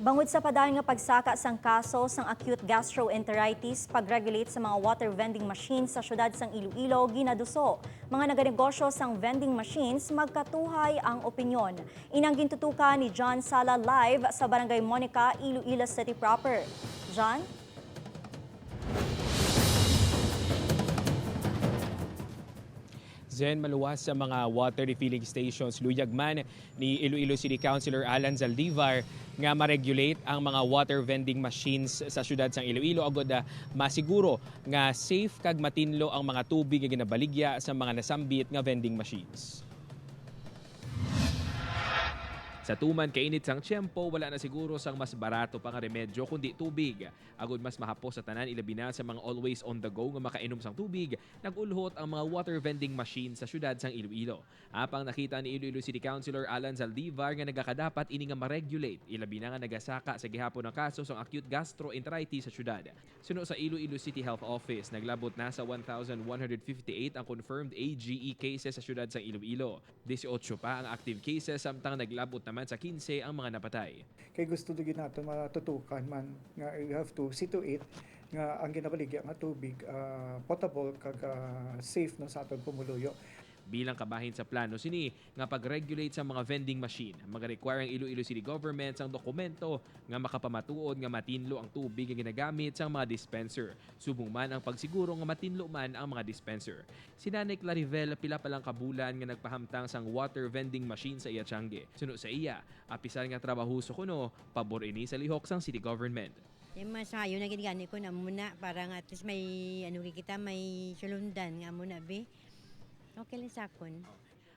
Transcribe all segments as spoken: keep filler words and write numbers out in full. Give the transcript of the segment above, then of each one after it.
Bangod sa padayon nga pagsaka sang kaso sang acute gastroenteritis, pag-regulate sa mga water vending machines sa siyudad sang Iloilo ginaduso. Mga naganegosyo sang vending machines magkatuhay ang opinyon. Inang gintutukan ni John Sala live sa Barangay Monica, Iloilo City proper. John? Zen, maluwas sa mga water refilling stations, luyag man ni Iloilo City Councilor Alan Zaldivar nga ma-regulate ang mga water vending machines sa siyudad sang Iloilo agud, ah, masiguro nga safe kag matinlo ang mga tubig nga ginabaligya sa mga nasambit nga vending machines. Sa tuman kainit sang tiyempo, wala na siguro sang mas barato pa nga remedyo kundi tubig. Agud mas mahapos sa tanan, ilabi na sa mga always on the go nga makainom sang tubig, nag-ulhot ang mga water vending machine sa siyudad sang Iloilo. Apang nakita ni Iloilo City Councilor Alan Zaldivar nga nagakadapat ini nga ma-regulate, ilabi na nga nagasaka sa gihapon ang kaso sang acute gastroenteritis sa siyudad. Suno sa Iloilo City Health Office, naglabot na sa one thousand one hundred fifty-eight ang confirmed A G E cases sa siyudad sang Iloilo. Dieciocho pa ang active cases, samtang naglabot naman sa quince ang mga napatay. Kay gusto na gyud nato matutukan man nga you have to see to it nga ang ginabaligya nga tubig, ah, potable kag, ah, safe, no, sa aton pumuluyo. Bilang kabahin sa plano sini nga pag-regulate sa mga vending machine, mag-require ang Iloilo City Government sang dokumento nga makapamatuod nga matinlo ang tubig nga ginagamit sang mga dispenser, subong man ang pagsiguro nga matinlo man ang mga dispenser. Si Nanay Clarivel pila pa lang ka bulan nga nagpahamtang sang water vending machine sa iya tiangge. Suno sa iya, apisar nga trabahoso kuno, pabor ini sa lihok sang city government. Yung mga sangayon na gid gani ko na muna para nga at least may ano gid kita, may sulundan nga muna bi. Okay lang sa akon.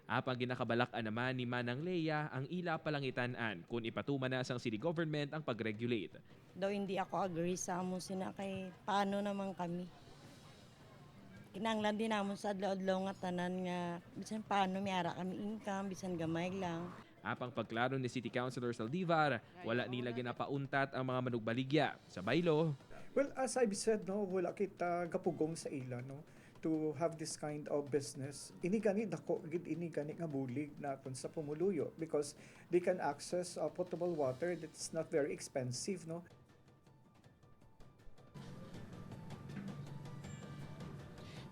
Apang ginakabalak-an naman ni Manang Lea ang ila palangitan-an kon ipatuman na sang city government ang pag-regulate. Daw hindi ako agree sa amo sina kay paano naman kami? Kinahanglan din namon sa adlaw-adlaw nga tanan nga bisan paano may ara kami income, bisan gamay lang. Apang pagklaro ni City Councilor Saldivar, wala nila ginapauntat ang mga manugbaligya sa baylo. Well, as I've said, no, wala kita gapugong sa ila, no, to have this kind of business. Ini gani dako gid ini gani nga bulig naton sa pumuluyo because they can access uh, potable water that's not very expensive, no.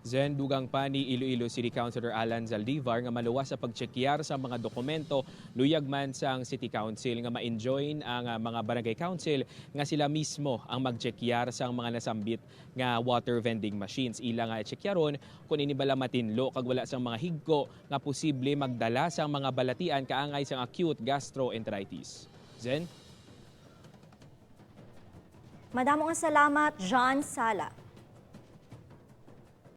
Zen, dugang pa ni Iloilo City Councilor Alan Zaldivar nga maluwas sa pagtsekyar sa mga dokumento, luyag man sang City Council nga ma-enjoin ang, ah, mga barangay council nga sila mismo ang magtsekyar sang mga nasambit nga water vending machines. Ila nga itsekyaron kon ini bala matinlo kag wala sang mga higko nga posible magdala sang mga balatian kaangay sang acute gastroenteritis. Zen? Madamo nga salamat, John Sala.